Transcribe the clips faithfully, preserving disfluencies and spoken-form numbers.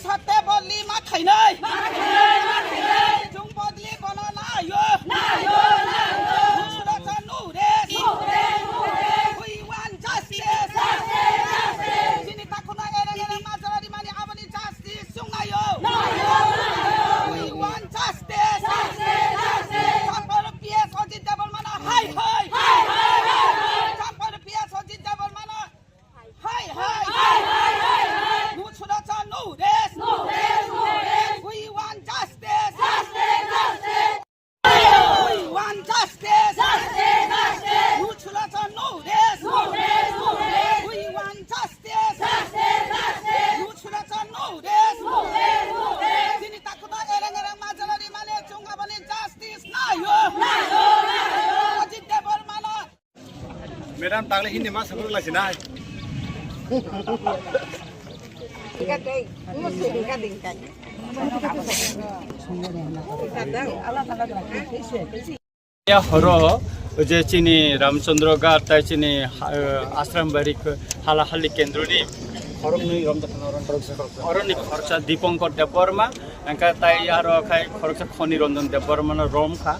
Sate bodli ma khainai. Chung bodli bono nayo. Nayo, nayo. Musulo cha no rest. No rest, no rest. We want justice. Justice, justice. Chini takhukno ereng ereng majra rimani aboni justice chung nayo. Nayo, nayo. We want justice. Justice, justice. Champar P S Ajit Debbarmano hai hai. Hai hai, hai hai. Champar P S Ajit Debbarmano hai hai. Hai hai, hai hai. Musulo cha no rest. No rest, no rest. We want justice. Justice, justice. We want justice. Justice, justice. Musulo cha no rest. No rest, no rest. We want justice. Justice, justice. Musulo cha no rest. No rest, no rest. Chini takhukno ereng ereng majra rimani chung aboni justice nayo. Nayo, nayo. Ajit Debbarmano. Madam, tangle Hindi ma sabuk lai sinai. Ya horo je chini Ramchandra Ghat tai chini ha-, eh, Ashram Bari k-, hala hali kendro ni horok nui rom dakha na oro ni khoroksa Dipankar Debbarma, engka tai aro khai khoroksa Khoni Ranjan Debbarma no rom kha.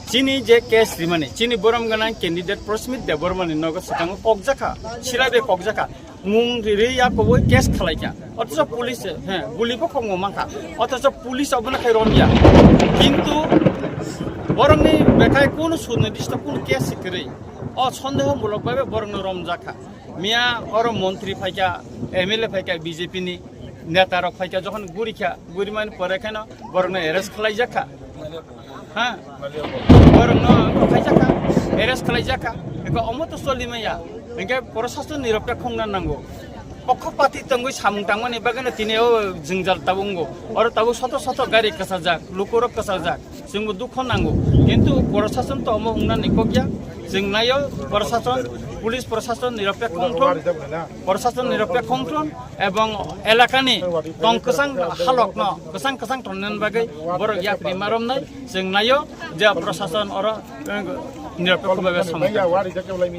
Chini je case rimani, chini borom ganang candidate Prasmit Debbarmani nogo swkango kokjakha, sirabe kokjakha, mung ri ya koboi case khalaikha. Othocho police, he, guli bo khongo mankha. Othocho police obono khai romya. Kintu borokni bekhai kunu sunirdisto kunu case kwrwi. O sondeho mulok bhabe borokno romjakha. Miya oro montri phaikha, M L A phaikha B J P ni, neta rok phaikha, jokhon gurikha, gurimani pore kheno borokno arrest khlaijakha. Ha? Borokno khlaijakha, arrest khlaijakha. Eko omo to solimaya. Engke prosason niropekh wngna nango. Pokkhopati tongwi samung tangmani bagwino tini o jwngjal tabuk wngo. Oro tabuk soto soto gari kwchajak, lukurok kwchajak. Chwngbo dukho nango. Kintu prosason to omo wngna nikokya. Chwng naio prosason, police prosason niropekh wngthon, prosason niropekh wngthon ebong elakani tong kwchang halokno kwchang kwchang tonnani bagwi borok yapri maromnai. Chwng naio je prosason oro, eh, niropekh bhabe samung tangthon.